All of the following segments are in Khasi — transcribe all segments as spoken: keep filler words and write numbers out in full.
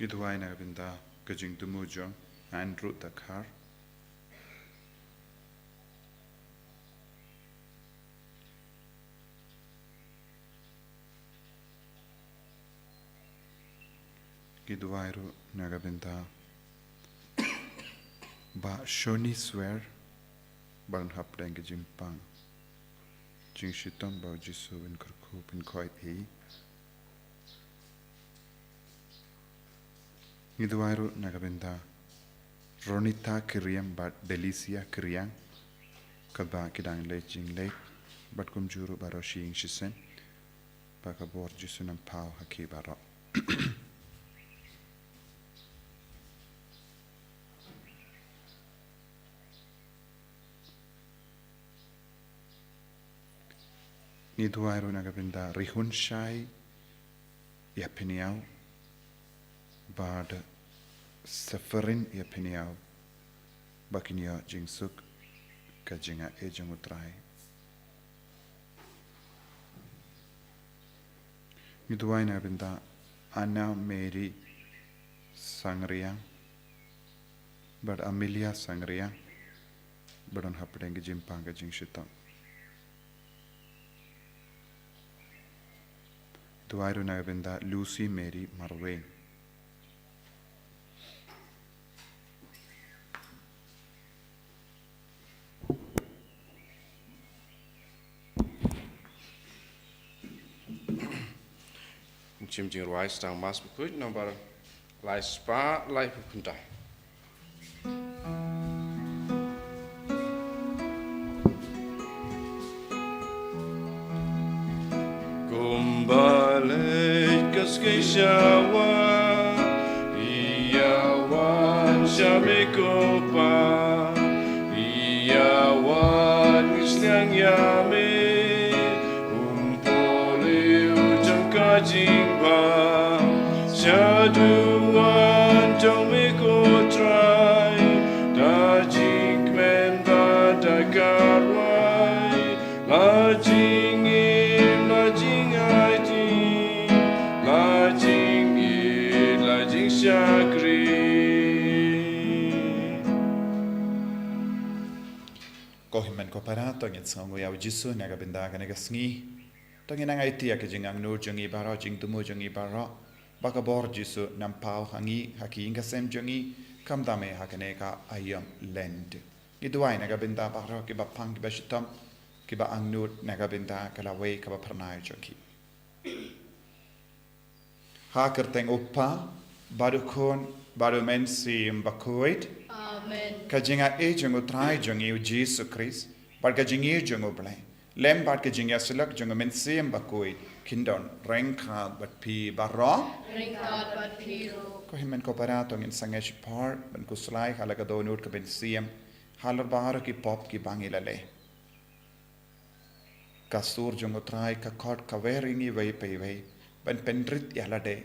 Ngi duwai na ka bynta ka jingthmu jong Andrew Dkhar. Ngi duwai ruh na ka bynta Bah Shoni Swer, ba don hapdeng ka jingpang jingshitom, ba U Jisu un kyrkhu pynkhoit ïa i. Ngi duwai ruh na ka bynta Ronita Kyriang bad Delicia Kyriang, kaba ki dang leit jingleit, bad kumjuh ruh baroh shi ïing shi sem, ba ka bor Jisu un ym paw ha ki baroh. Ngi duwai ruh na ka bynta Rihun Shai Ïapynïaw bad Seferin Ïapynïaw, ba kin ïoh jingsuk ka jingaiei jong U Trai. Ngi duwai na ka bynta Anna Mary Sangriang bad Amelia Sangriang, ba don hapdeng ka jingpang ka jingshitom. Duwai ruh na ka bynta Lucy Mary Marwein. Jingim jingrwai Sdang Mass Bakhuid, nombar lai spah laiphew khyndai. Kumba leit ka ski shawa, ïa wan sha me ko Pa, ïa wan ngi sliang ïa me, um pule u jong ka jingbam, sha duwan jong me ko Trai, da jingkmen bad da ka rwai, la jingim, la jingaiti, la jingïeit, la jingshakri. Ko hynmen ko para, to ngin sngewnguh ïa U Jisu na ka bynta kane ka sngi. To ngin nang aiti ïa ka jingangnud jong ngi baroh, jingthmu jong ngi baroh, ba ka bor Jisu un ym paw ha ngi, ha ki ïing ka sem jong ngi, khamtam eh ha kane ka aïom Lent. Ngi duwai na ka bynta baroh kiba pang, kiba shitom, kiba angnud na ka bynta ka lawei kaba phyrnai jong ki. Ha ka kyrteng U Kpa, bad U Khun, bad U Mynsiem Bakhuid. Amen. Ka jingaiei jong U Trai jong ngi U Jisu Khrist, bad ka jingïeit jong U Blei, lem bad ka jingïasyllok jong U Mynsiem Bakhuid, kin don ryngkat bad phi baroh. Ryngkat bad phi ruh. Ko hynmen ko para, to ngin sangeh shipor ban khuslai ha la ka dohnud ka mynsiem, halor baroh ki pop kiba ngi la leh. Ka sur jong U Trai ka khot, ka wer ïa ngi iwei pa iwei ban pynrit ïa lade,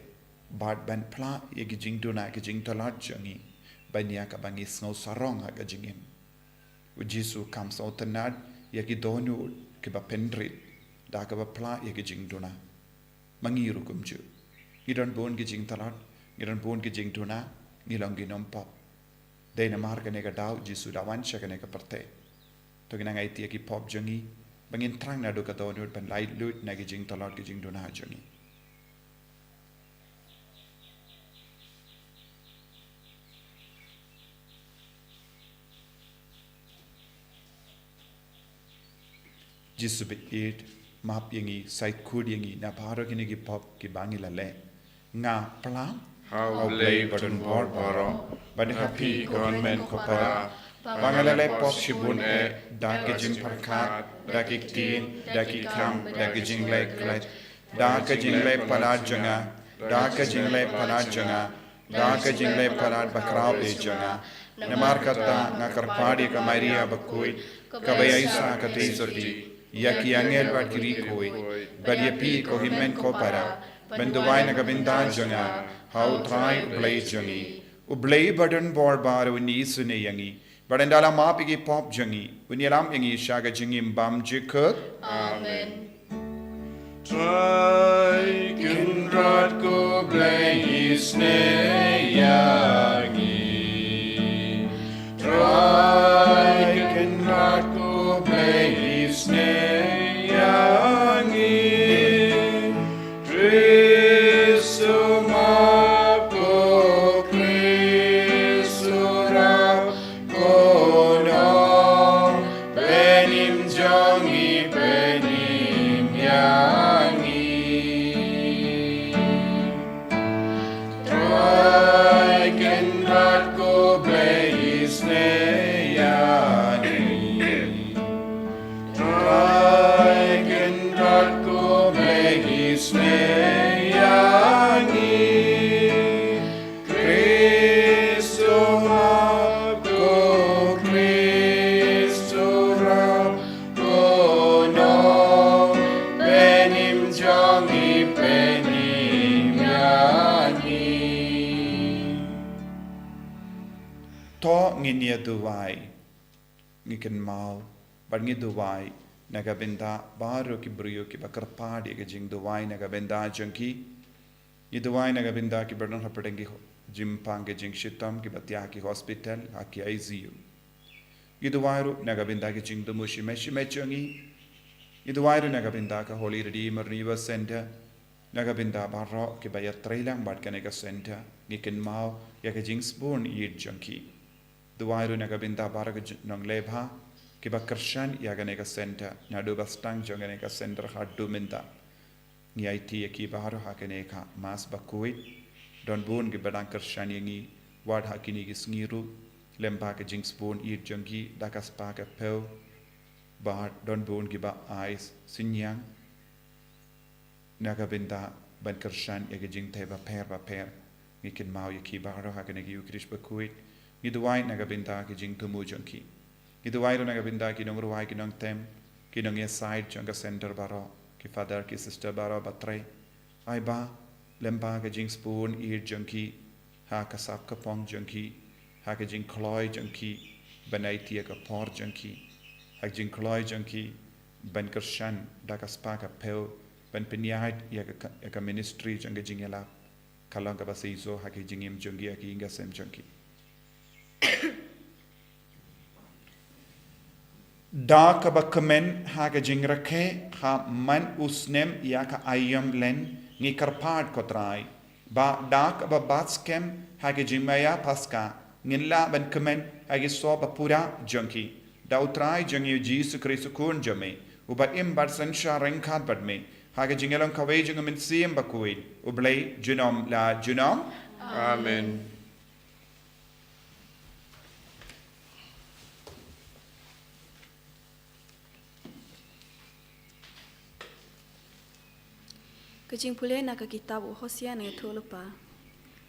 bad ban phla ïa ki jingduna, ki jingtlot jong ngi, ban ïa kaba ngi sngew sarong ha ka jingim. U Jisu kam sngewtynnad ïa ki dohnud kiba pynrit da kaba phla ïa ki jingduna. Ma ngi ruh kumjuh. Ngi don bun ki jingtlot, ngi don bun ki jingduna, ngi long ki nongpop. Dei namar kane ka daw U Jisu u da wan sha kane ka pyrthei. To ngin nang aiti ïa ki pop jong ngi, ba ngin thrang naduh ka dohnud ban laitluid na ki jingtlot, ki jingduna jong ngi. Jisu baieit, map ïa ngi, sait khuid ïa ngi na baroh kine ki pop kiba ngi la leh. Nga phla ha U Blei badonbor baroh, bad ha phi ko hynmen ko para, ba nga la leh pop shibun eh, da ki jingpyrkhat, da ki ktien, da ki kam, da ki jingleh klet, da ka jingleh palat jong nga, da ka jingleh palat jong nga, da ka jingleh palat bakhraw eh jong nga. Namar kata nga kyrpad ïa ka Maria bakhuid, kaba ïaishah katei sotti, ïa ki angel bad ki riewkhuid, bad ïa phi ko hynmen ko para, ban duwai na ka bynta jong nga ha U Trai U Blei jong ngi. U Blei badonbor baroh un isynei ïa ngi, bad un da la map ïa ki pop jong ngi, un ïalam ïa ngi sha ka jingim bymjukut. Amen. Trai Kynrad ko Blei isynei Isnei ïa ngi, Kristo hap, ko Kristo rap, ko Nongpynim jong ngi, pynim ïa ngi. To ngin ïa duwai. Ngi kynmaw bad ngi duwai na ka bynta baroh ki briew kiba kyrpad ïa ka jingduwai na ka bynta jong ki. Ngi duwai na ka bynta kiba don hapdeng ki ho-, jingpang ki jingshitom kiba thiah ha ki hospital, ha ki I C U. Ngi duwai ruh na ka bynta ki jingthmu shimet shimet jong ngi. Ngi duwai ruh na ka bynta ka Holy Redeemer Renewal Center, na ka bynta baroh kiba ïatreilang bad kane ka center. Ngi kynmaw ïa ka jingsbun ïeit jong ki. Duwai ruh na ka bynta baroh ki j-, nongleh bha kiba kyrshan ïa kane ka center, naduh ba sdang jong kane ka center haduh mynta. Ngi aiti ïa ki baroh ha kane ka Mass bakhuid. Don bun kiba dang kyrshan ïa ngi wat ha kine ki sngi ruh, lyngba ka jingsbun ïeit jong ki da ka spah ka phew. Bad don bun kiba ai synñiang na ka bynta ban kyrshan ïa ki jingtei bapher bapher. Ngi kynmaw ïa ki baroh ha kane ka Eucharist bakhuid. Ngi duwai na ka bynta ki jingthmu jong ki. Ngi duwai ruh na ka bynta ki nongrwai, ki nongtem, ki nongïasaid jong ka center baroh, ki father, ki sister baroh ba trei. Ai ba lyngba ka jingsbun ïeit jong ki, ha ka sap ka phong jong ki, ha ka jingkloi jong ki ban aiti ïa ka por jong ki, ha ka jingkloi jong ki ban kyrshan da ka spah ka phew ban pynïaid ïa ka, ïa ka ministry jong ka jingïalap, ka long kaba shisha ha ka jingim jong ki, ha ka ïing ka sem jong ki. Da kaba kmen ha ka jingrakhe ha man u snem ïa ka aïom len, ngi kyrpad, ko Trai, ba da kaba bat skhem ha ka jingmaïa Paska ngin lah ban kmen ha ki soh ba pura jong ki. Da u Trai jong ngi u Jisu Khrist u Khun jong me, uba im bad synshar ryngkat bad me ha ka jingïalong kawei jong u Mynsiem Bakhuid, U Blei junom la junom. Amen. Ka jingpule na ka kitab u Hosea, ngi ïathuh lypa.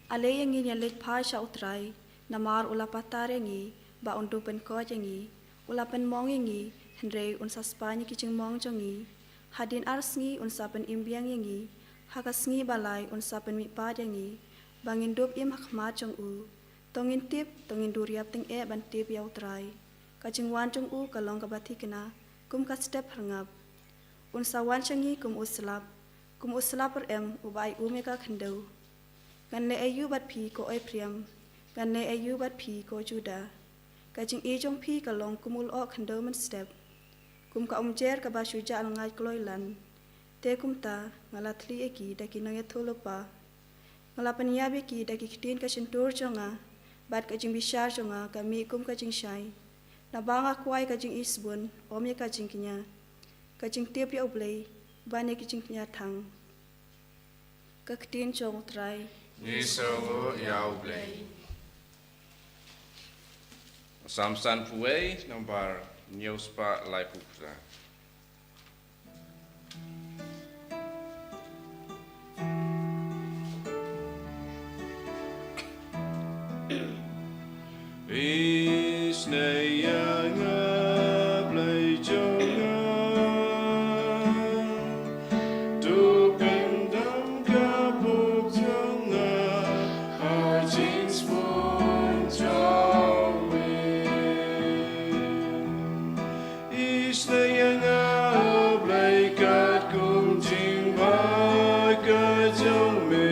Ale ïa ngi, ïaleit phai sha u Trai, namar u la patar ïa ngi, ba un dup ban koit ïa ngi, u la pynmong ïa ngi, hynrei un sa spah ïa ki jingmong jong ngi. Hadien ar sngi un sa pynim biang ïa ngi, ha ka sngi ba lai un sa pynmihpat ïa ngi, ba ngin dup im ha khmat jong u. To ngin tip, to ngin duriap tyngeh ban tip ïa u Trai. Ka jingwan jong u ka long kaba thikna kum ka step hyrngap. Un sa wan sha ngi kum u slap, kum u slap rem uba ai um ïa ka khyndew. Ngan leh aïu bad phi, ko Ephraim? Ngan leh aïu bad phi, ko Judah? Ka jingïeit jong phi ka long kum u lyoh khyndew mynstep, kum ka umjer kaba shu jah lyngngai kloi lan. Te kumta nga la thli ïa ki da ki nongïathuhlypa. Nga la pynïap ïa ki da ki ktien ka shyntur jong nga, bad ka jingbishar jong nga ka mih kum ka jingshai. Naba nga kwah ïa ka jingisbun, ym ïa ka jingkñia, ka jingtip ïa U Blei, ban ïa ki jingkñia thang. Ka ktien jong U Trai. Ngi sngewnguh ïa U Blei. Salm sanphew wei, nambar hynñiew spah laiphew phra. Isynei ïa nga, Blei jong nga, to pyndam ka pop jong nga ha jingsbun jong me. Isynei ïa nga, Blei, katkum jingbha ka jong me.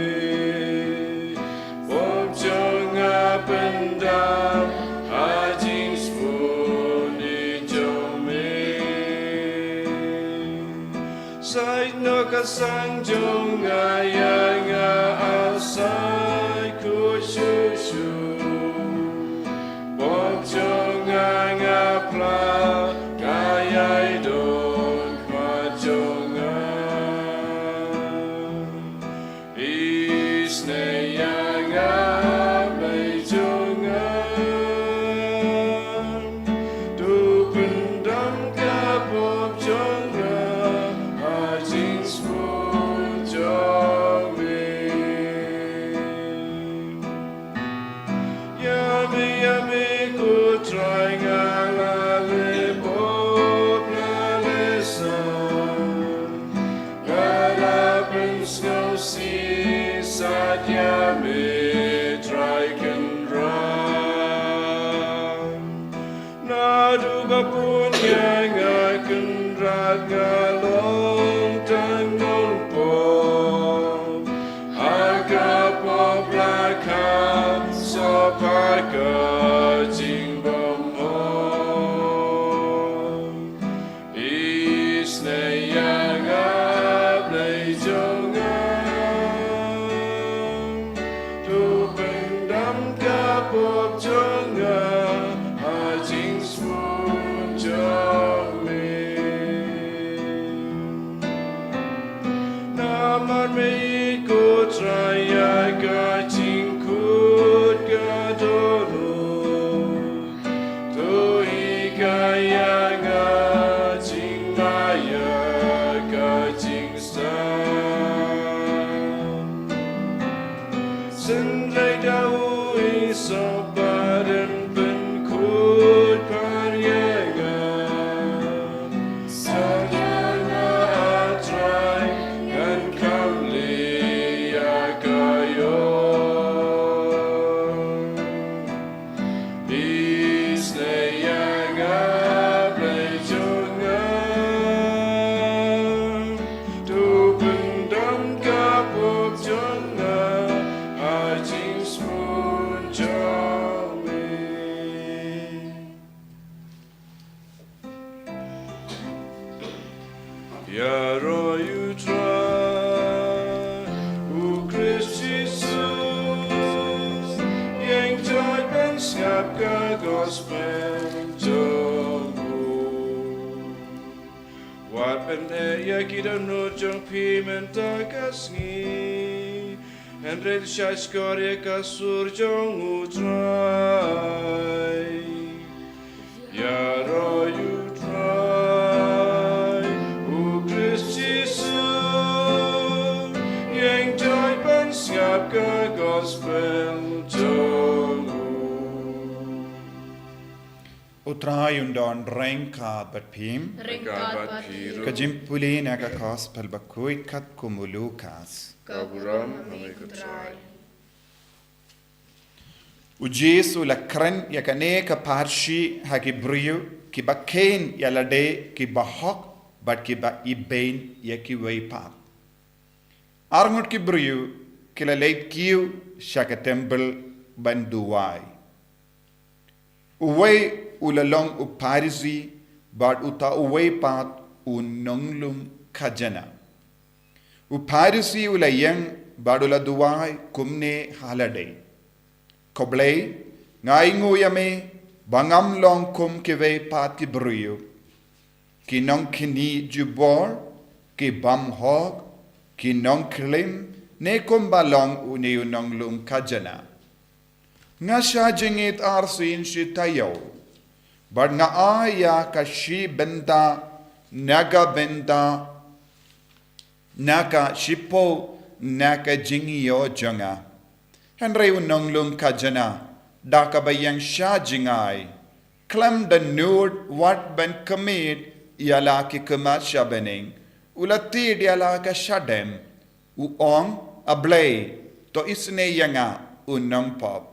Pop jong nga pyndam ha jingsbun jong me. Sait noh ka sang jong nga ïa nga, sait khuid shuh shuh. Pop jong nga nga plah, ka ïai don khmat jong nga. Isynei ïa nga, Blei jong nga, to pyndam ka pop jong nga ha jingsbun Sngewsih satia me Trai Kynrad. Naduh ba bun ïa nga Kynrad nga long tang nongpop. Ha ka pop la ka sop ha ka jingbymhok. Isynei ïa nga Blei jong nga. To pyndam ka pop jong nga ha jingsmun jong me. Namar me ko Trai ïa ka jingkut ka dohnud. To hikai ïa nga jingmaïa ka jingstad. Synrei da u Isop ba dang pynkut par ïa nga. Sa ïa nga Trai ngan kham leh ïa ka ïoh. Isynei ïa nga Blei jong nga. To pyndam ka pop jong nga ha jingsmun jong me. Ïaroh ïa u Trai, u Khrist Jisu, ïeng jait ban sngap ka gospel jong u. Wat pyneh ïa ki dohnud jong phi mynta ka sngi. Hynrei shah shkor ïa ka sur jong u Trai. Ïaroh ïa u Trai, u Khrist Jisu, ïeng jait ban sngap ka gospel jong u. U Trai un don ryngkat bad phi. Ryngkat bad phi ruh. Ka jingpule na ka gospel bakhuid katkum u Lukas. Ka burom ha me ko Trai. U Jisu u la kren ïa kane ka parshi ha ki briew kiba kheiñ ïa lade kiba hok bad kiba ibeiñ ïa kiwei pat. Arngut ki briew ki la leit kiew sha ka templ ban duwai. Uwei u la long u Pharisi bad uta uwei pat u nonglum khajana. U Pharisi u la ïeng bad u la duwai kumne ha lade: Ko Blei, nga ainguh ïa me ba ngam long kum kiwei pat ki briew, ki nongkynnoh jubor, ki bymhok, ki nongklim, ne kumba long une u nonglum khajana. Nga shah jingit arsien shi taïew bad nga ai ïa ka shi bynta na ka bynta na ka shiphew na ka jingïoh jong nga. Hynrei u nonglum khajana da kaba ïeng shah jngai, khlem da nud wat ban khmih ïa la ki khmat sha bneng, u la tied ïa la ka shadem, u ong: A Blei, to isynei ïa nga u nongpop.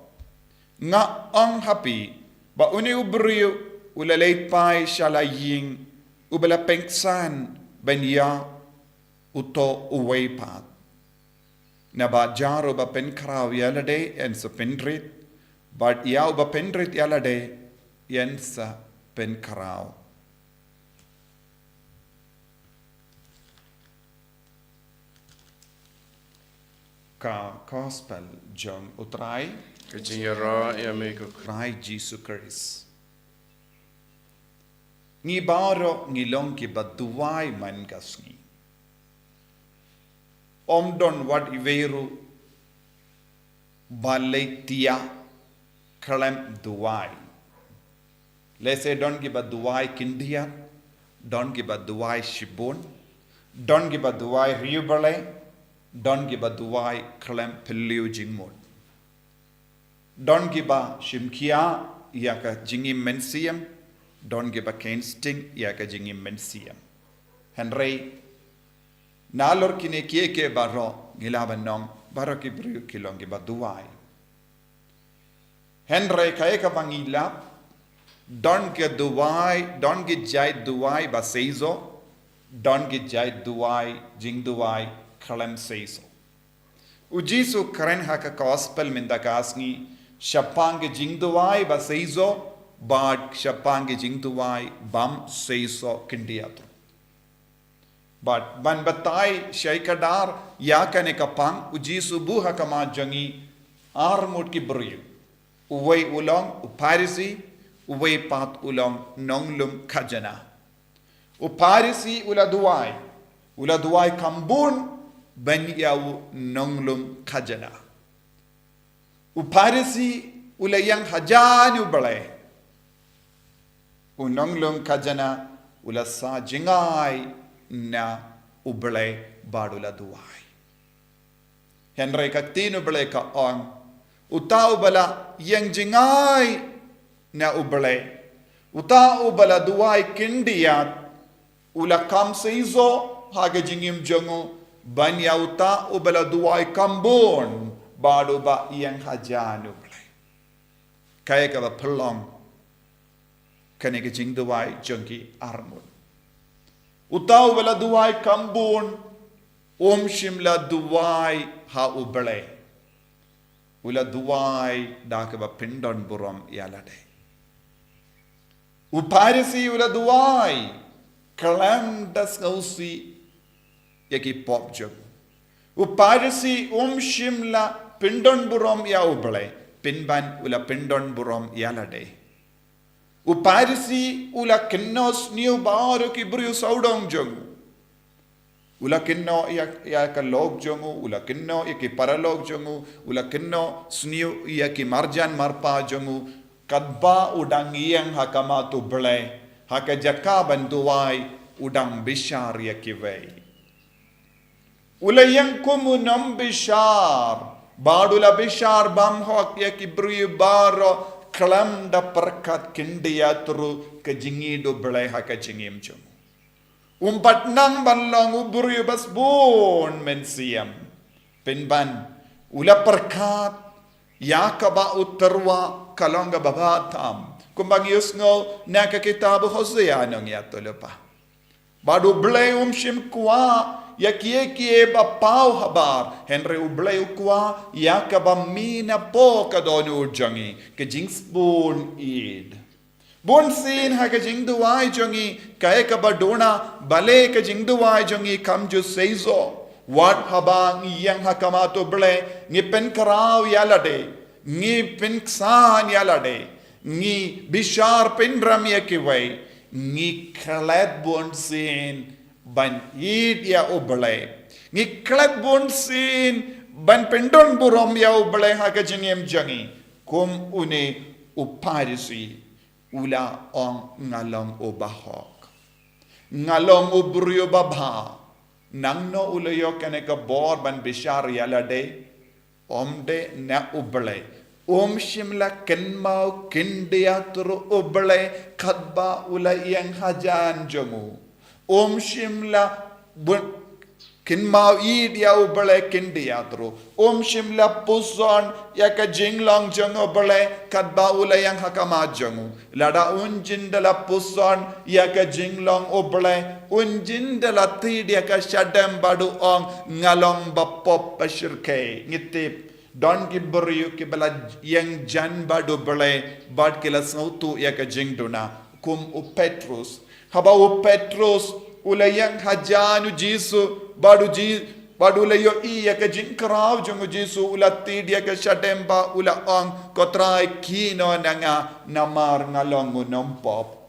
Nga ong ha phi ba une u briew u la leit phai sha la ïing uba la pynksan ban ïa uto uwei pat. Naba jar uba pynkhraw ïa lade yn sa pynrit, bad ïa uba pynrit ïa lade yn sa pynkhraw. Ka gospel jong u Trai. Ka jingïaroh ïa me ko Trai Jisu Khrist. Ngi baroh ngi long kiba duwai man ka sngi. Ym don wat iwei ruh ba leit thiah khlem duwai. Lehse don kiba duwai khyndiat, don kiba duwai shibun, don kiba duwai riewblei, don kiba duwai khlem phylliew jingmut. Don kiba shim khia ïa ka jingim mynsiem, don kiba kheiñ sting ïa ka jingim mynsiem. Hynrei Nalor kine kiei kiei baroh ngi lah ban ong, baroh ki briew ki long kiba duwai. Hynrei kaei kaba ngi lap, don ki duwai, don ki jait duwai ba seisoh, don ki jait duwai, jingduwai khlem seisoh. U Jisu u kren ha ka gospel mynta ka sngi shaphang ki jingduwai ba seisoh bad shaphang ki jingduwai bym seisoh khyndiat ruh. Bad ban batai shai kdar ïa kane ka pang, u Jisu u buh ha khmat jong ngi arngut ki briew. Uwei u long u Pharisi, uwei pat u long nonglum khajana. U Pharisi u la duwai, u la duwai kham bun ban ïa u nonglum khajana. U Pharisi u la ïeng hajan U Blei. U nonglum khajana u la sah jngai na U Blei bad u la duwai. Hynrei ka ktien U Blei ka ong, uta uba la ïeng jngai na U Blei, uta uba la duwai khyndiat, u la kham seisoh ha ka jingim jong u ban ïa uta uba la duwai kham bun bad uba ïeng hajan U Blei. Kaei kaba pynlong kane ka jingduwai jong ki arngut? Uta uba la duwai kham bun um shym la duwai ha U Blei. U la duwai da kaba pyndon burom ïa lade. U Pharisi u la duwai khlem da sngewsih ïa ki pop jong u. U Pharisi um shym la pyndon burom ïa U Blei, pynban u la pyndon burom ïa lade. U Pharisi u la kynnoh sniew baroh ki briew sawdong jong u. U la kynnoh ïa, ïa ka lok jong u, u la kynnoh ïa ki paralok jong u, u la kynnoh sniew ïa ki marjan marpa jong u, katba u dang ïeng ha khmat U Blei, ha ka jaka ban duwai, u dang bishar ïa kiwei. U la ïeng kum u nongbishar, bad u la bishar bymhok ïa ki briew baroh khlem da pyrkhat khyndiat ruh ka jingïeid U Blei ha ka jingim jong u. Um pat nang ban long u briew ba sbun mynsiem. Pynban, u la pyrkhat ïa kaba u tyrwa ka long kaba bha tam. Kumba ngi ïohsngew na ka kitab u Hosea, nongïathuhlypa. Bad U Blei um shym kwah ïa kiei kiei ba paw habar, hynrei U Blei u kwah ïa kaba mih napoh ka dohnud jong ngi, ka jingsbun ïeid. Bunsien ha ka jingduwai jong ngi, kaei kaba duna, balei ka jingduwai jong ngi kam ju seisoh? Wat haba ngi ïeng ha khmat U Blei, ngi pynkhraw ïa lade, ngi pynksan ïa lade, ngi bishar pynrem ïa kiwei, ngi klet bunsien ban ïeid ïa U Blei. Ngi klet bunsien ban pyndon burom ïa U Blei ha ka jingim jong ngi. Kum une u Pharisi u la ong, nga long u bahok. Nga long u briew ba bha. Nangno u la ïoh kane ka bor ban bishar ïa lade? Ym dei na U Blei. Um shym la kynmaw khyndiat ruh U Blei katba u la ïeng hajan jong u. Um shym la bun kynmaw ïeid ïa U Blei khyndiat ruh. Um shym la puson ïa ka jinglong jong U Blei katba u la ïeng ha khmat jong u. Lada un jin da la puson ïa ka jinglong U Blei, un jin da la tied ïa ka shadem bad u ong, nga long ba pop ba shyrkhei. Ngi tip, don ki briew kiba la ïeng jan bad U Blei bad ki la sngewthuh ïa ka jingduna, kum u Petrus. Haba u Petrus u la ïeng hajan u Jisu, bad u Ji-, bad u la ïohi ïa ka jingkhraw jong u Jisu, u la tied ïa ka shadem bad u la ong, ko Trai, khie noh na nga, namar nga long u nongpop.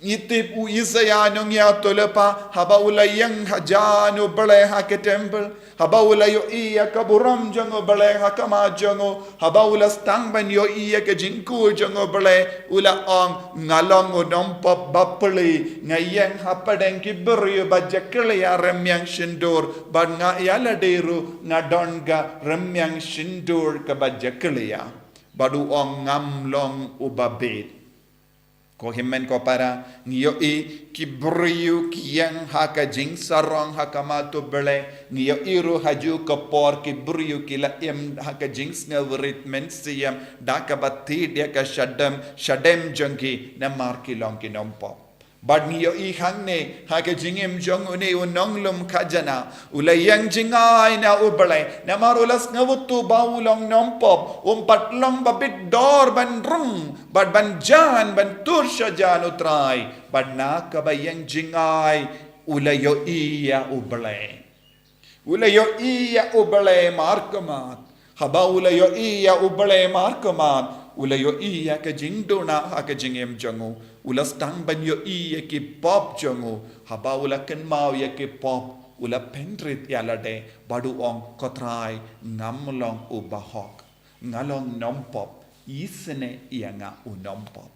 Ngi tip u Isaïah, nongïathuhlypa, haba u la ïeng hajan U Blei ha ka temple, haba u la ïohi ïa ka burom jong U Blei ha khmat jong u, haba u la sdang ban ïohi ïa ka jingkhuid jong U Blei, u la ong, nga long u nongpop bapli, nga ïeng hapdeng ki briew ba jakhlia rymmiang shyntur, bad nga ïa lade ruh nga don ka rymmiang shyntur kaba jakhlia. Bad u ong, ngam long u babit. Ko hynmen ko para, ngi ïohi ki briew ki ïeng ha ka jingsarong ha khmat U Blei, ngi ïohi ruh ha kajuh ka por ki briew ki la im ha ka jingsngewrit mynsiem, da kaba thied ïa ka shadem, shadem jong ki, namar ki long ki nongpop. Bad ngi ïohi hangne ha ka jingim jong une u nonglum khajna, u la ïeng jngai na U Blei, namar u la sngewthuh ba u long nongpop, um pat long ba bit dor ban rung, bad ban jan, ban tur shajan U Trai, bad na kaba ïeng jngai, u la ïohi ïa U Blei. U la ïohi ïa U Blei markhmat. Haba u la ïohi ïa U Blei markhmat, u la ïohi ïa ka jingduna ha ka jingim jong u. U la sdang ban ïohi ïa ki pop jong u. Haba u la kynmaw ïa ki pop, u la pynrit ïa lade, bad u ong, Ko Trai, ngam long u bahok. Nga long nongpop, isynei ïa nga u nongpop.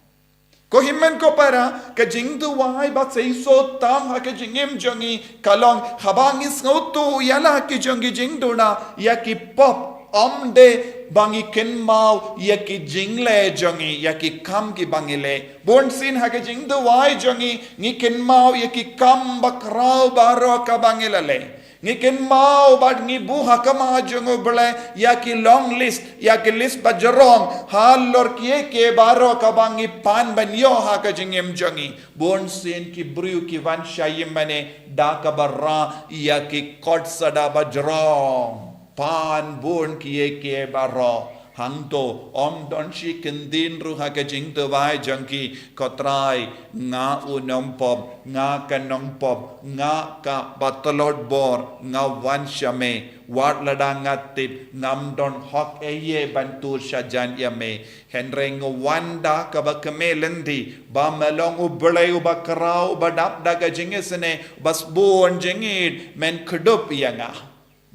Ko hynmen ko para, ka jingduwai ba seisoh tam ha ka jingim jong ngi ka long, haba ngi sngewthuh ïa la ki jong ki jingduna, ïa ki pop, ym dei ba ngi kynmaw ïa ki jingleh jong ngi, ïa ki kam kiba ngi leh. Bunsien ha ka jingduwai jong ngi, ngi kynmaw ïa ki kam bakhraw baroh kaba ngi la leh. Ngi kynmaw bad ngi buh ha khmat jong U Blei ïa ki long list, ïa ki list bajrong, halor kiei kiei baroh kaba ngi pan ban ïoh ha ka jingim jong ngi. Bunsien ki briew ki wan sha ïing mane da kaba rah ïa ki kot sada bajrong. Pan bun kiei kiei baroh. Hangto, ym don shi kyndit ruh ha ka jingduwai jong ki, Ko Trai, nga u nongpop, nga ka nongpop, nga kaba tlot bor, nga wan sha me, wat lada nga tip, ngam don hok ei ei ban tur shajan ïa me. Hynrei nga wan da kaba kmen lynti, ba me long U Blei uba khraw, uba dap da ka jingisynei, uba sbun jingïeit, men kdup ïa nga.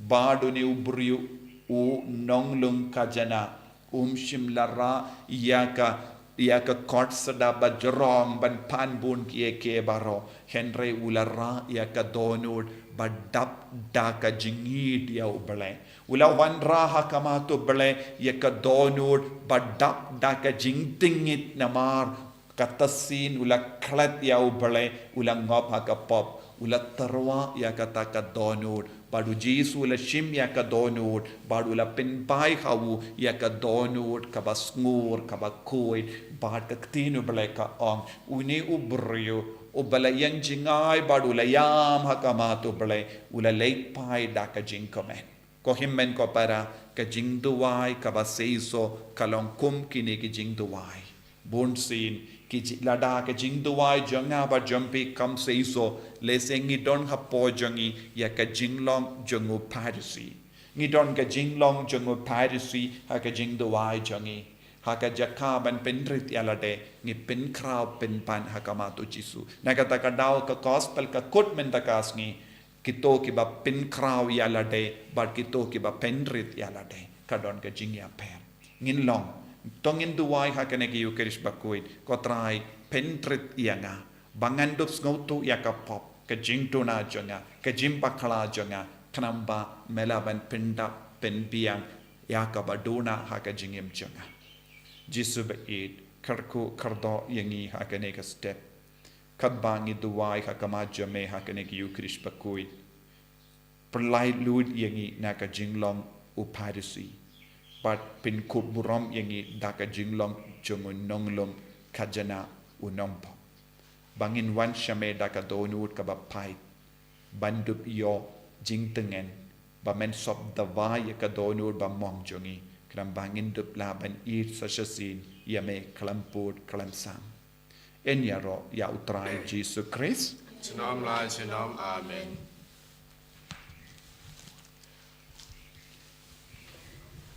Bad une u briew u nonglum khajna, um shym la rah ïa ka, ïa ka kot sada bajrong ban pan bun kiei kiei baroh, hynrei u la rah ïa ka dohnud ba dap da ka jingïeit ïa U Blei. U la wanrah ha khmat U Blei ïa ka dohnud ba dap da ka jingtngit namar kata sien u la klet ïa U Blei, u la ngop ha ka pop, u la tyrwa ïa kata ka dohnud, bad U Jisu u la shim ïa ka dohnud, bad u la pynbai ha u ïa ka dohnud kaba sngur, kaba khuid, bad ka ktien U Blei ka ong, une u briew uba la ïeng jngai bad u la ïam ha khmat U Blei, u la leit phai da ka jingkmen. Ko hynmen ko para, ka jingduwai kaba seisoh ka long kum kine ki jingduwai. Bunsien, ki ji-, lada ka jingduwai jong nga bad jong phi kam seisoh, lehse ngi don hapoh jong ngi ïa ka jinglong jong u Pharisi. Ngi don ka jinglong jong u Pharisi ha ka jingduwai jong ngi. Ha ka jaka ban pynrit ïa lade, ngi pynkhraw pynban ha khmat U Jisu. Na kata ka daw ka gospel ka kut mynta ka sngi, kito kiba pynkhraw ïa lade, bad kito kiba pynrit ïa lade. Ka don ka jingïapher. Ngin long, to ngin duwai ha kane ka Ïukharist bakhuid, Ko Trai, pynrit ïa nga. Ba ngan dup sngewthuh ïa ka pop, ka jingduna jong nga, ka jingbakla jong nga, khnang ba me lah ban pyndap, pynbiang, ïa kaba duna ha ka jingim jong nga. Jisu baieit, kyrkhu kyrdoh ïa ngi ha kane ka step. Katba ngi duwai ha khmat jong me ha kane ka Ïukharist bakhuid. Pynlait lut ïa ngi na ka jinglong u Pharisi. Bad pynkupburom ïa ngi da ka jinglong jong u nonglum khajna u nongpop. Ba ngin wan sha me da ka dohnud kaba pait. Ban dup ïoh jingtngen. Ba men sop dawa ïa ka dohnud bymong jong ngi. Khnang ba ngin dup lah ban ïeit sa shisien ïa me khlem pud khlem sam. Yn ïaroh ïa U Trai Jisu Khrist. Junom la junom. Amen.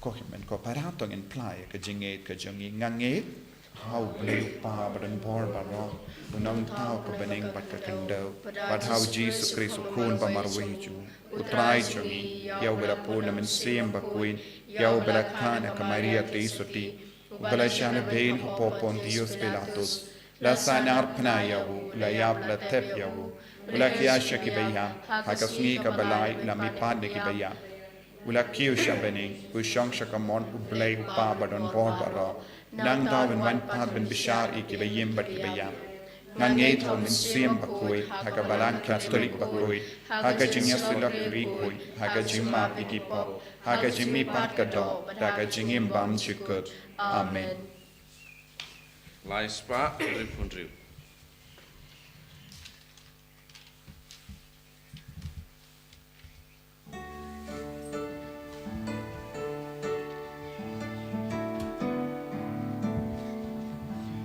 Ko hynmen ko para, to ngin phla ïa ka jingngeit ka jong ngi. Nga ngeit ha U Blei U Kpa ba don bor baroh, U Nongthaw ka bneng bad ka khyndew, bad ha U Jisu Khrist U Khun ba marwei jong U Trai jong ngi, ïa uba la pun na Mynsiem Bakhuid, ïa uba la kha na ka Maria Theisotti, uba la shah lehbeiñ hapoh Pontius Pilatus, la sahnarphna ïa u, la ïap, la thep ïa u, u la khia sha kiba ïap, ha ka sngi kaba lai u la mihpat na kiba ïap. U la kiew sha bneng, u shong sha kamon U Blei U Kpa Badonbor Baroh. Nangta un wan pat ban bishar ïa kiba im bad kiba ïap. Nga ngeit ha U Mynsiem Bakhuid, ha ka Balang Katholik bakhuid, ha ka jingïasyllok riewkhuid, ha ka jingmap ïa ki pop, ha ka jingmihpat ka doh, bad ha ka jingim bymjukut. Amen. Lai spah hynriew phew hynriew.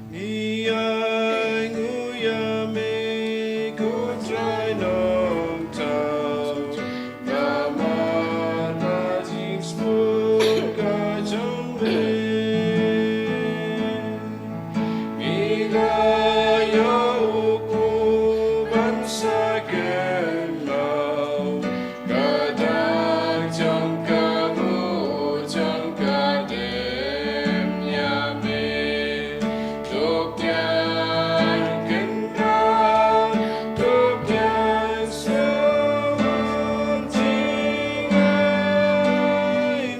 Ngi ainguh ïa me ko Trai Nongthaw, namar ka jingsuk ka jong me. Ngi la ïoh u ban sa kynmaw ka dak jong ka nguh jong ka dem ïa me. Duk ïa kynmaw, duk ïa sngewthuh jingaiñ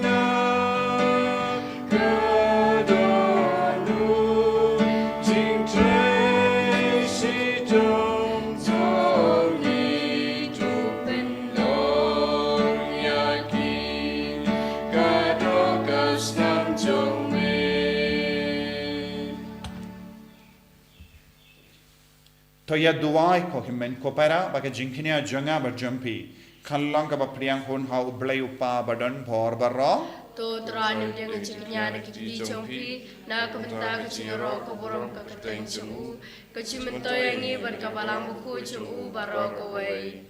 na. Ka dohnud jingtrei shitom jong ngi, to pynlong ïa ki, ka doh ka snam jong me. To ïa duwai ko hynmen ko para, ba ka jingkñia jong nga bad jong phi kan long kaba pdiang hun ha U Blei U Kpa Badonbor Baroh. To Trai, nym dieng ka jingkñia na ki kti jong phi, na ka bynta ka jingïaroh ka burom ka kyrteng jong u, ka jingmyntoi ïa ngi bad ka Balang Bakhuid jong u baroh kawei.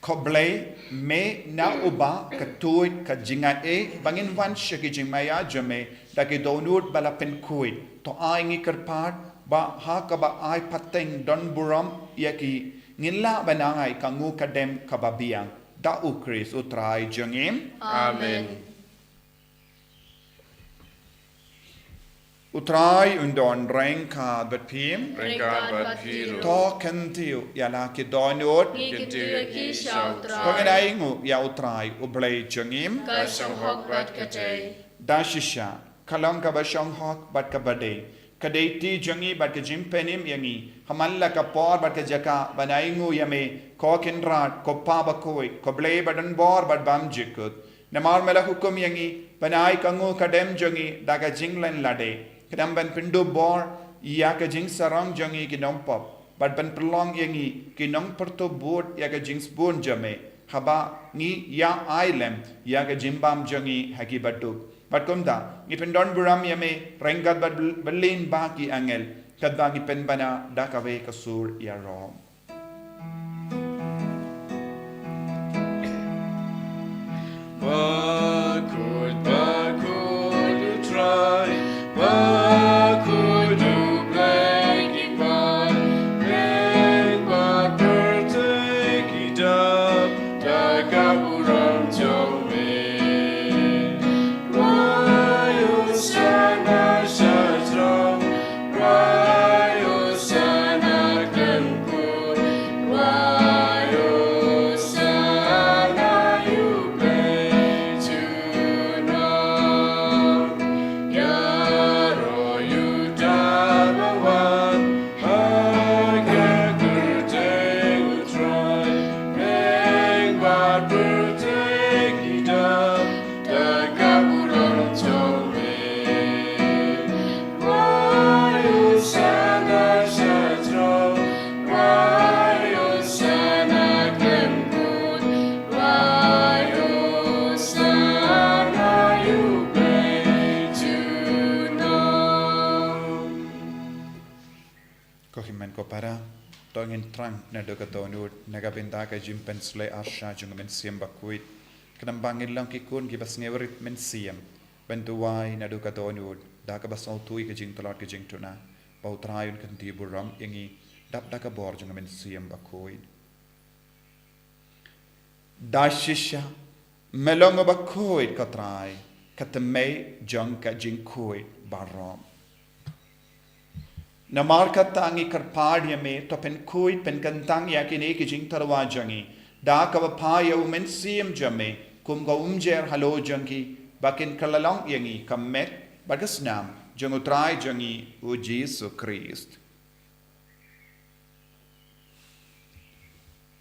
Ko Blei, me na uba ka tuid ka jingai, ba ngin wan sha ki jingmaïa jong me da ki dohnud ba la pynkhuid, to ai ngi kyrpad ba ha kaba ai pateng don burom ïa ki, ngin lah ban ai ka nguh ka dem kaba biang. Da U Khrist U Trai jong ngi. Amen. U Trai un don ryngkat bad phi. Ryngkat bad phi ruh. To kyntiew ïa la ki dohnud. Ngi kyntiew ïa ki sha U Trai. To ngin ainguh ïa U Trai U Blei jong ngi. Ka shong hok bad ka dei. Da shisha ka long kaba shong hok bad kaba dei, ka dei kti jong ngi bad ka jingpynim ïa ngi ha man la ka por bad ka jaka ban ainguh ïa me, ko Kynrad, ko Kpa Bakhuid, ko Blei Badonbor bad Bymjukut. Namar me la hukum ïa ngi ban ai ka nguh ka dem jong ngi da ka jinglen lade, khnang ban pynduh bor ïa ka jingsarong jong ngi ki nongpop, bad ban pynlong ïa ngi ki nongpyrtup bud ïa ka jingsbun jong me, haba ngi ïa ai lem ïa ka jingbam jong ngi ha ki baduk. Bad kumta ngi pyndon burom ïa me ryngkat bad bel-, bad lyngba ki angel, katba ngi pynbna da kawei ka sur ïaroh. Bakhuid, bakhuid U Trai, bakhuid U Blei ki paid, lyngba pyrthei ki dap da ka burom jong me. Rwai Hosana sha throne, rwai Hosana khlem kut, rwai Hosana ïa U Blei junom. Ïaroh ïa uta ba wan ha ka kyrteng U Trai, lyngba pyrthei ki dap da ka burom jong me. Rwai Hosana sha throne, rwai Hosana khlem kut, rwai Hosana ïa U Blei junom. Ko hynmen ko para, to ngin thrang naduh ka dohnud na ka bynta ka jingpynsleh arsha jong U Mynsiem Bakhuid, khnang ba ngin long ki khun kiba sngewrit mynsiem ban duwai naduh ka dohnud da kaba sngewthuh ïa ka jingtlot ka jingduna, ba U Trai un kyntiew burom ïa ngi dap da ka bor jong U Mynsiem Bakhuid. Da shisha me long uba khuid, ko Trai, ka thymmei jong ka jingkhuid baroh. Namar kata ngi kyrpad ïa me, to pynkhuid pynkyntang ïa kine ki jingtyrwa jong ngi da kaba phai ïa U Mynsiem jong me, kum ka umjer halor jong ki, ba kin kylla long ïa ngi ka met bad ka snam jong U Trai jong ngi U Jisu Khrist.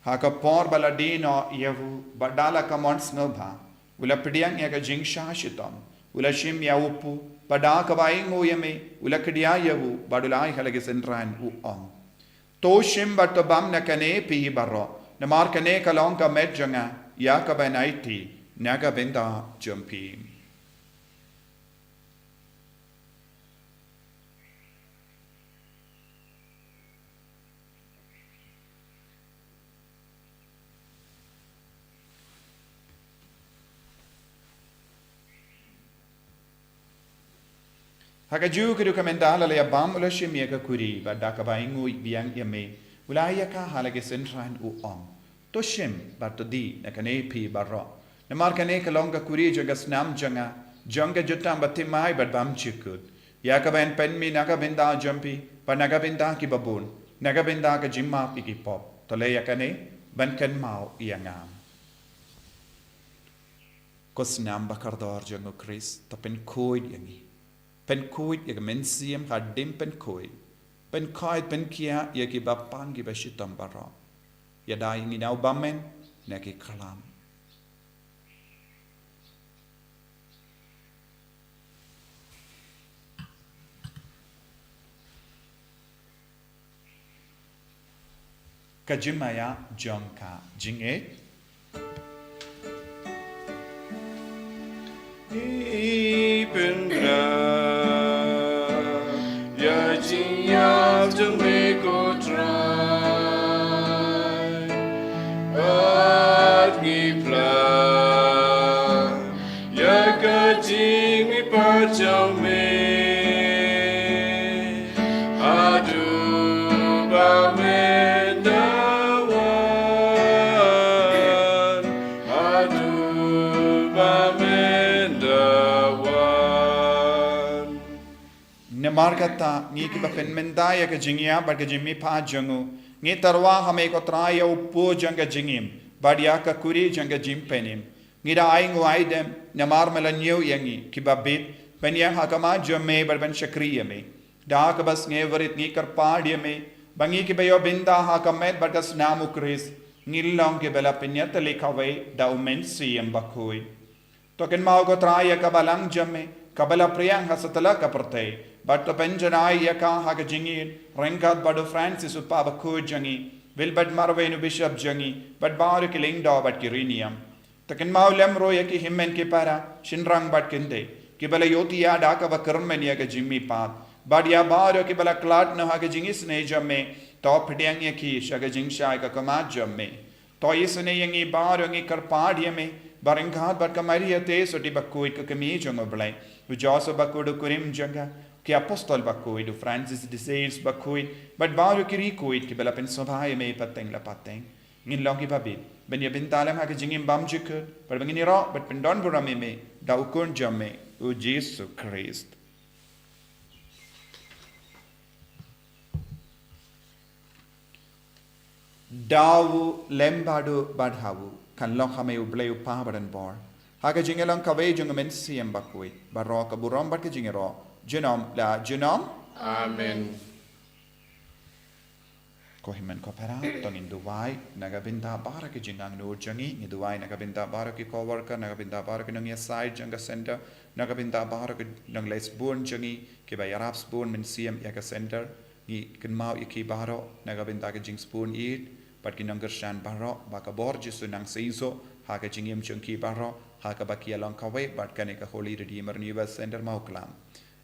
Ha ka por ba la die noh ïa u, bad da la ka mon sngewbha, u la pdiang ïa ka jingshah shitom, u la shim ïa u pu, bad da kaba ainguh ïa me, u la kdiah ïa u, bad u la ai ha la ki synran, u ong: To shim bad to bam na kane phi baroh, namar kane ka long ka met jong nga, ïa kaba yn aiti na ka bynta jong phi. Ha kajuh ka dei ka mynta la la ïa bam, u la shim ïa ka kuri, bad da kaba ainguh biang ïa me, u la ai ïa ka ha la ki synran, u ong: To shim bad to die na kane phi baroh, namar kane ka long ka kuri jong ka snam jong nga, jong ka jutang bathymmai bad bymjukut, ïa kaba yn pynmih na ka bynta jong phi bad na ka bynta kiba bun, na ka bynta ka jingmap ïa ki pop. To leh ïa kane ban kynmaw ïa nga. Ko snam ba kordor jong U Khrist, to pynkhuid ïa ngi. Pynkhuid ïa ka mynsiem hadien pynkhuid, pynkhuid pynkhiah ïa kiba pang kiba shitom baroh. Ïada ïa ngi na u bymmen, na ki khlam. Ka jingmaïa jong ka jingngeit. Ngi pynbna ïa jingïap jong me ko Trai, bad ngi phla ïa ka jingmihpat jong me. Haduh ba men da wan, haduh ba men da wan. Namar kata, ngi kiba pynmynta ïa ka jingïap bad ka jingmihpat jong u, ngi tyrwa ha me ko Trai ïa u pu jong ka jingim, bad ïa ka kuri jong ka jingpynim. Ngi da ainguh aidem, namar me la ñiew ïa ngi kiba bit, ban ïeng ha khmat jong me bad ban shakri ïa me. Da kaba sngewrit ngi kyrpad ïa me, ba ngi kiba ïoh bynta ha ka met bad ka snam U Khrist, ngin long kiba la pynïatylli kawei da U Mynsiem Bakhuid. To kynmaw ko Trai ïa ka balang jong me, kaba la phriang ha satlak ka pyrthei, bad to pynjanai ïa ka ha ka jingïeit, ryngkat bad u Francis u Pape bakhuid jong ngi, Wilbert Marwein u Bishop jong ngi, bad baroh ki lyngdoh bad ki riewniam. To kynmaw lem ruh ïa ki hynmen ki para, shynrang bad kynthei, kiba la ïohthiah da kaba kyrmen ïa ka jingmihpat, bad ïa baroh kiba la khlad noh ha ka jingisynei jong me, to pdiang ïa ki sha ka jingshai ka khmat jong me. To isynei ïa ngi baroh, ngi kyrpad ïa me, ba ryngkat bad ka Maria Theisotti bakhuid ka kmie jong U Blei, u Joseph bakhuid u kurim jong ka, ki apostol bakhuid, u Francis de Sales bakhuid, bad baroh ki riewkhuid kiba la pynsngewbha ïa me pateng la pateng, ngin long kiba bit ban ïa bynta lem ha ka jingim bymjukut, bad ba ngin ïaroh bad pyndonburom ïa me da u Khun jong me, u Jisu Khrist. Da u lem bad u bad ha u, kan long ha me U Blei u Pa badonbor, ha ka jingïalong kawei jong U Mynsiem Bakhuid, baroh ka burom bad ka jingïaroh, junom la junom. Amen. Ko hynmen ko para, to ngin duwai na ka bynta baroh ki jingangnud jong ngi, ngi duwai na ka bynta baroh ki co-worker, na ka bynta baroh ki nongïasaid jong ka center, na ka bynta baroh ki nongleit sbun jong ngi, kiba ïarap sbun mynsiem ïa ka center, ngi kynmaw ïa ki baroh na ka bynta ka jingsbun ïeit, bad ki nongkyrshan baroh, ba ka bor Jisu nang seisoh ha ka jingim jong ki baroh, ha kaba ki ïalong kawei bad kane ka Holy Redeemer Renewal Center Mawklam.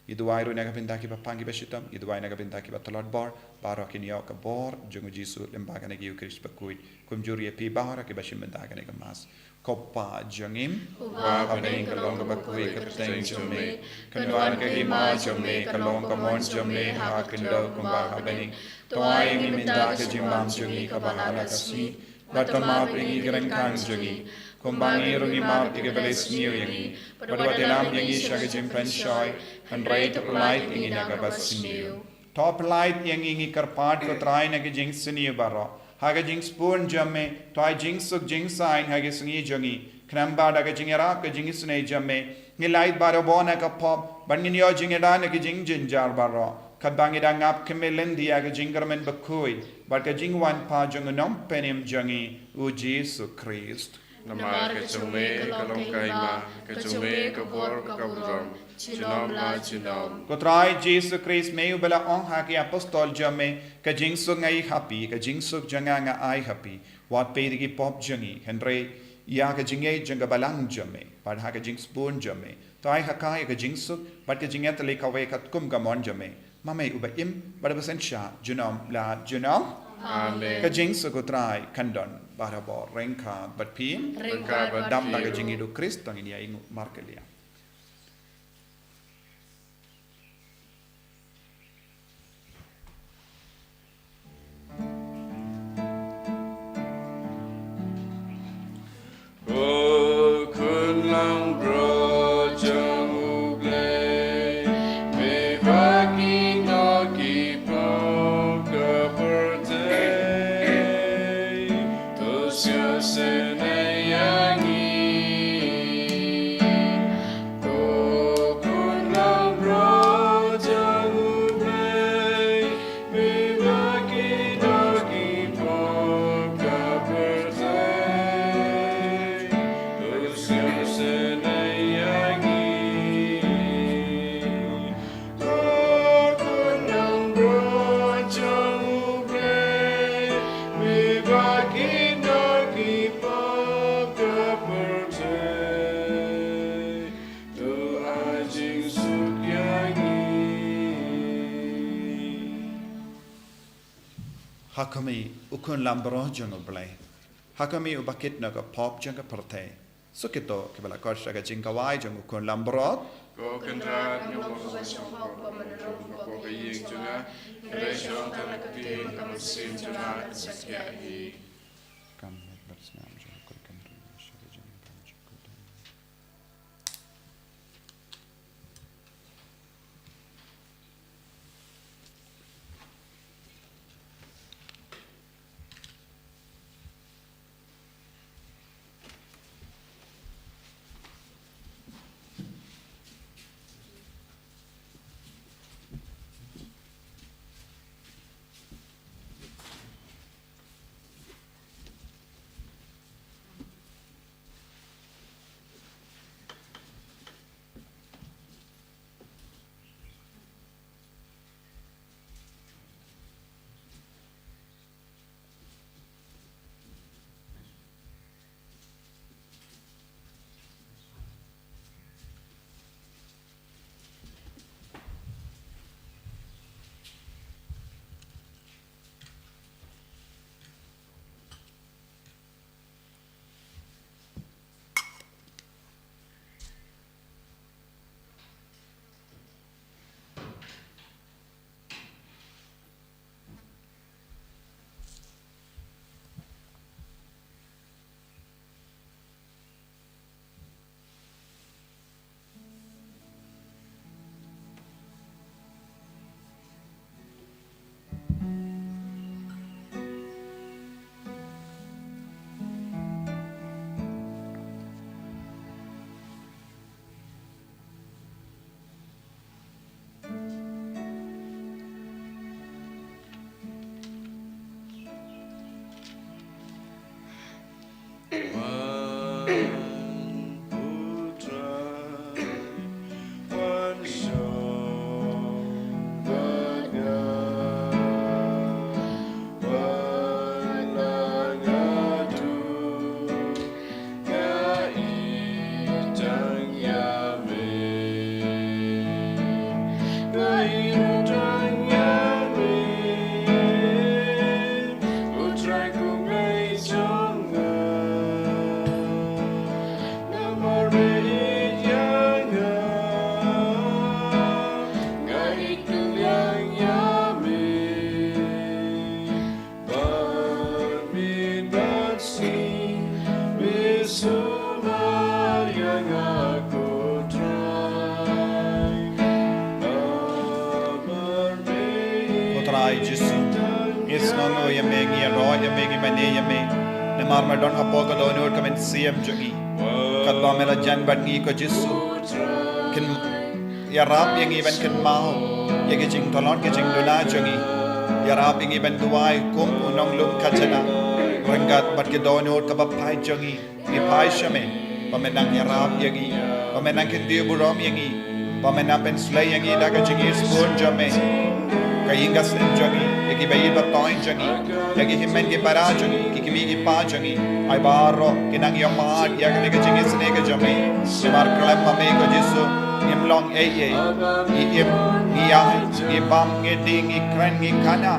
Ngi duwai ruh na ka bynta kiba pang kiba shitom, ngi duwai na ka bynta kiba tlot bor, baroh kin ïoh ka bor jong u Jisu lyngba kane ka Eucharist bakhuid, kumjuh ruh ïa phi baroh kiba shim bynta kane ka Mass. Ko Pa jong ngi, uba ha bneng, ka long kaba khuid ka kyrteng jong me, kan wan ka hima jong me, ka long ka mon jong me ha khyndew kumba ha bneng. To ai ïa ngi mynta ka jingbam jong ngi kaba ha la ka sngi, bad to map ïa ngi ki ryngkang jong ngi, kumba ngi ruh ngi map ïa kiba leh sniew ïa ngi, bad wat ïalam ïa ngi sha ka jingpynshoi, hynrei to pyllait ïa ngi na kaba sniew. To pyllait ïa ngi, ngi kyrpad ko Trai, na ki jingsniew baroh, ha ka jingsbun jong me, to ai jingsuk jingsaiñ ha ki sngi jong ngi, Khnang ba da ka jingïarap ka jingisynei jong me, ngin lait barabor na ka pop, bad ngin ïoh jingïada na ki jingjynjar baroh. Katba ngi dang ap khmih lynti ïa ka jingkyrmen bakhuid, bad ka jingwan pat jong u Nongpynim jong ngi, u Jisu Khrist. Namar ka jong me ka long ka hima, ka jong me ka bor ka burom, junom la junom. Ko Trai Jisu Khrist, me uba la ong ha ki apostol jong me, ka jingsuk nga ai ha phi, ka jingsuk jong nga nga ai ha phi. Wat peit ïa ki pop jong ngi, hynrei ïa ka jingngeit jong ka balang jong me, bad ha ka jingsbun jong me. To ai ha ka ïa ka jingsuk, bad ka jingïatylli kawei katkum ka mon jong me. Ma me uba im, bad uba synshar, junom la junom. Amen. Ka jingsuk u Trai kan don barabor ryngkat bad phi. Ryngkat bad phi ruh. Dam da ka jingïeit u Khrist, to ngin ïa ïnguh markylliang. Ko Khun Langbrot jong U Blei, me ba ki nongkynnoh ki pop ka pyrthei, to sngewsynei ïa ngi. Ko Khun Langbrot jong U Blei, me ba ki nongkynnoh ki pop ka pyrthei, to sngewsynei ïa ngi. Ko Khun Langbrot jong U Blei, me ba ki nongkynnoh ki pop ka pyrthei, to ai jingsuk ïa ngi. Ha khmih, U Khun Langbrot jong U Blei. Ha khmih, uba kit na ka pop jong ka pyrthei. Suk ïa kito kiba la koit sha ka jingkawai jong U Khun Langbrot. Ko Kynrad, nga ong ba shong hok ba men rung hapoh ka ïing jong nga, hynrei shong tang na ka ktien ka mynsiem jong nga kan sa shah hi. Kam met bad snam jong U Khun Kynrad sha ka jingpang jong U Khun. Bad mih bad sngi, me sumar ïa nga ko Trai. Namar me, ko Trai Jisu, ngi sngewnguh ïa me, ngi ïaroh ïa me, ngi mane ïa me. Namar me don hapoh ka dohnud ka mynsiem jong ngi. Katba me la jan bad ngi ko Jisu, kin ïarap ïa ngi ban kynmaw ïa ki jingtlot ki jingduna jong ngi. Ïarap ïa ngi ban duwai kum u nonglum khajna ryngkat bad ki dohnud kaba phai jong ngi. Ngi phai sha me ba me nang ïarap ïa ngi, ba me nang kyntiew burom ïa ngi, ba me nang pynslei ïa ngi da ka jingisynei jong me. Ka ïing ka sem jong ngi, ïa ki baieit bathoh jong ngi, ïa ki hynmen ki para jong ngi, ki kmie ki kpa jong ngi, ai baroh kin nang ïohmad ïa kane ka jingisynei ka jong me. Namar khlem ma me ko Jisu ngim long ei ei. Ngi im, ngi ïaid, ngi bam, ngi die, ngi kren, ngi khana,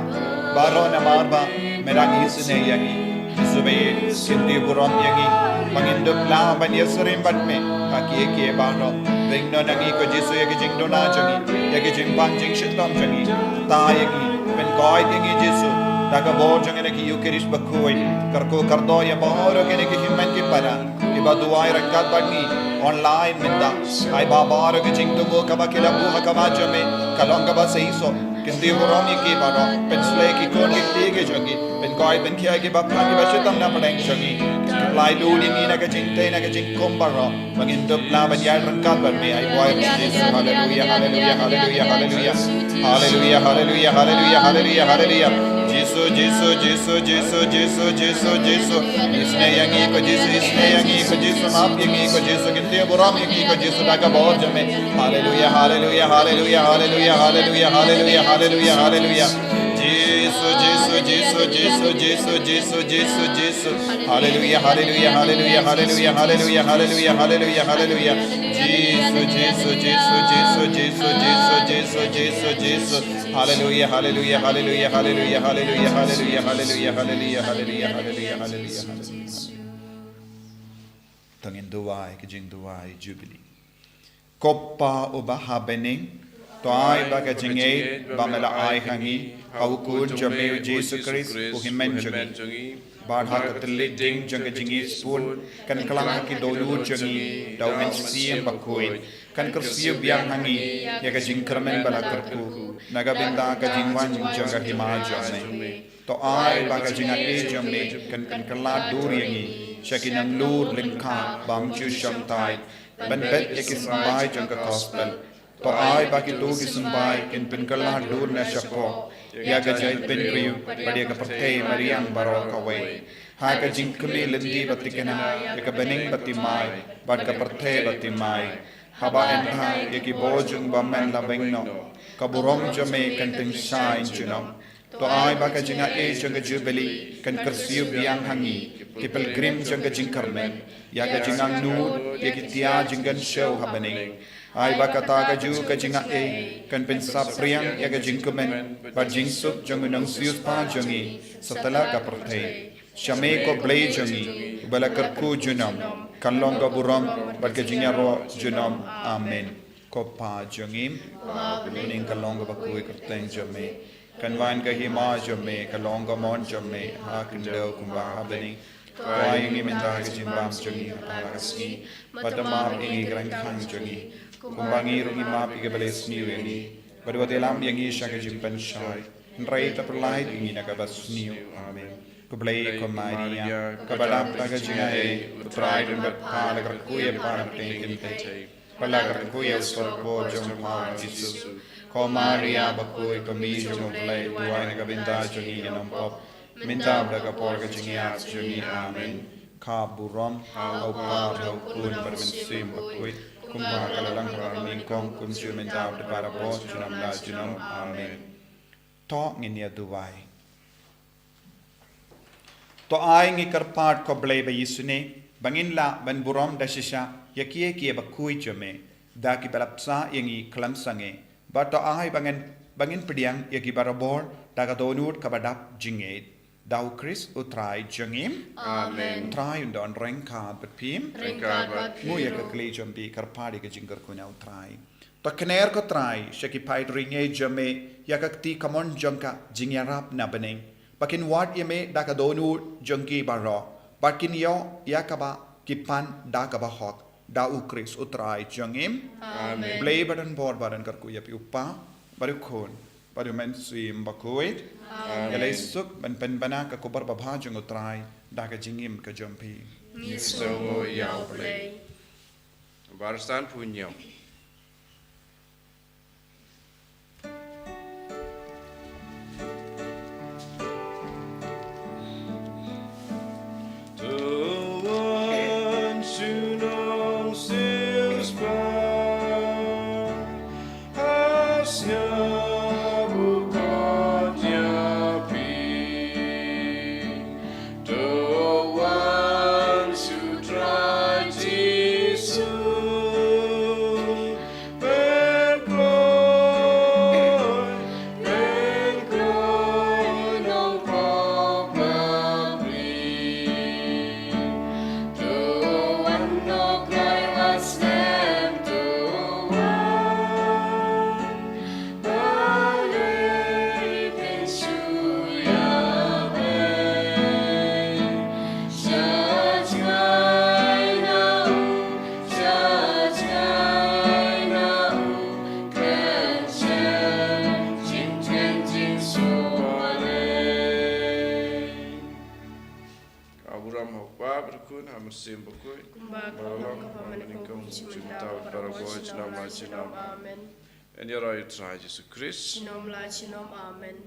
baroh namar ba me dang isynei ïa ngi. Jisu baieit, kyntiew burom ïa ngi ba ngin dup lah ban ïasyriem bad me ha kiei kiei baroh. Ring noh na ngi ko Jisu ïa ki jingduna jong ngi, ïa ki jingpang jingshitom jong ngi. Tha ïa ngi, pynkoit ïa ngi Jisu da ka bor jong kane ka Eukharist bakhuid. Kyrkhu kyrdoh ïa baroh kine ki hynmen ki para kiba duwai ryngkat bad ngi online mynta. Ai ba baroh ki jingthmu kaba ki la buh ha khmat jong me ka long kaba seisoh. Kyntiew burom ïa ki baroh, pynslei ki khun ki kti ki jong ngi, pynkoit pynkhia kiba phang kiba shitom na pdeng jong ngi. Pynlait lut ïa ngi na ka jingtei na ka jingkhum baroh ba ngin dup lah ban ïaid ryngkat bad me. Ai buh ïa Jisu. Haleluia, haleluia, haleluia, haleluia. Haleluia, haleluia, haleluia, haleluia, haleluia. Jisu, Jisu, Jisu, Jisu, Jisu, Jisu, Jisu. Isynei ïa ngi ko Jisu, isynei ïa ngi ko Jisu, map ïa ngi ko Jisu, kyntiew burom ïa ngi ko Jisu da ka bor jong me. Haleluia, haleluia, haleluia, haleluia, haleluia, haleluia, haleluia, haleluia. Jisu, Jisu, Jisu, Jisu, Jisu, Jisu, Jisu, Jisu. Haleluia, haleluia, haleluia, haleluia, haleluia, haleluia, haleluia, haleluia. Jisu, Jisu, Jisu, Jisu, Jisu, Jisu, Jisu, Jisu, Jisu. Haleluia, haleluia, haleluia, haleluia, haleluia, haleluia, haleluia, haleluia, haleluia, haleluia, haleluia. To ngin duwai ka jingduwai Jubilee. Ko Pa uba ha bneng, to ai ba ka jingngeit ba me la ai ha ngi ha u Khun jong me u Jisu Khrist u Hynmen jong ngi, bad ha ka thylliej ding jong ka jingïeit sbun, kan kylla ha ki dohnud jong ngi da u Mynsiem Bakhuid, kan kyrsiew biang ha ngi ïa ka jingkyrmen ba la kyrkhu na ka bynta ka jingwan jong ka hima jong me. To ai ba ka jingaiei jong me kan pynkylla dur ïa ngi sha ki nonglur lyngkha bym ju shongthait ban bet ïa ki symbai jong ka gospel. To ai ba kito ki symbai kin pynkylla dur na shapoh ïa ka jaitbynriew bad ïa ka pyrthei mariang baroh kawei, ha ka jingkmie lynti ba thikna ïa ka bneng ba thymmai bad ka pyrthei ba thymmai. Haba yn bha ïa ki bor jong U Bymman Labengnoh, ka burom jong me kan tyngshaiñ junom. To ai ba ka jingaiei jong ka Jubilee kan kyrsiew biang ha ngi ki pilgrim jong ka jingkyrmen ïa ka jingangnud ïa ki tiar jingkynshew ha bneng. Ai ba kata kajuh ka jingaiei kan pynsaphriang ïa ka jingkmen bad jingsuk jong u nongsiewspah jong ngi satlak ka pyrthei. Sha me ko Blei jong ngi, uba la kyrkhu junom, kan long ka burom bad ka jingïaroh junom. Amen. Ko Pa jong ngi, ha bneng kan long ka bakhuid ka kyrteng jong me. Kan wan ka hima jong me, kan long ka mon jong me ha khyndew kumba ha bneng. To ai ïa ngi mynta ka jingbam jong ngi ha kane ka sngi, bad to map ïa ngi ki kyrteng jong ngi, kumba ngi ruh ngi map ïa kiba la sniew ïa ngi. Bad wat ïalam ïa ngi sha ka jingpynshai, hynrei to pyllait ïa ngi na kaba sniew. Amen. Khublei ko Maria, kaba dap da ka jingaiei, U Trai u don bad pha, la kyrkhu ïa pha na pdeng ki kynthei, bad la kyrkhu ïa u sohbor jong pha u Jisu. Ko Maria bakhuid, ko Mei jong U Blei, duwai na ka bynta jong ngi ki nongpop, mynta bad ha ka por ka jingïap jong ngi. Amen. Ka burom ha U Kpa, ha U Khun bad ha U Mynsiem Bakhuid, kumba ka la long ha banyngkong, kumjuh mynta bad barabor, junom la junom. Amen. To ngin ïa duwai. To ai ngi kyrpad ko Blei ba isynei, ba ngin lah ban burom da shisha ïa kiei kiei ba khuid jong me, da kiba la bsa ïa ngi khlem sangeh. Bad to ai ba ngin, ba ngin pdiang ïa ki barabor da ka dohnud kaba dap jingngeit. Da U Khrist U Trai jong ngi. Amen. U Trai un don ryngkat bad phi. Ryngkat bad phi. Nguh ïa ka kli jong phi, kyrpad ïa ka jingkyrkhu na U Trai. To kner ko Trai sha ki paid riewngeit jong me ïa ka kti kamon jong ka jingïarap na bneng, ba kin wad ïa me da ka dohnud jong ki baroh, ba kin ïoh ïa kaba ki pan da kaba hok, da U Khrist U Trai jong ngi. Amen. Blei ba don bor ba don kyrkhu ïa phi, U Kpa bad U Khun bad u Mynsiem Bakhuid. Amen. Ïa la ïa suk ban pynbna ka khubor babha jong u Trai da ka jingim ka jong phi. Ngi sngewnguh ïa u Blei. Bar san phu ñiew. Ka burom ha u Kpa bad u Khun, ha u Mynsiem Bakhuid. Kumba ka long, kumba mynnyngkong, kumba mynta, bad barabor, junom la junom. Amen. Yn ïaroh ïa u Trai Jisu Khrist. Junom la junom. Amen.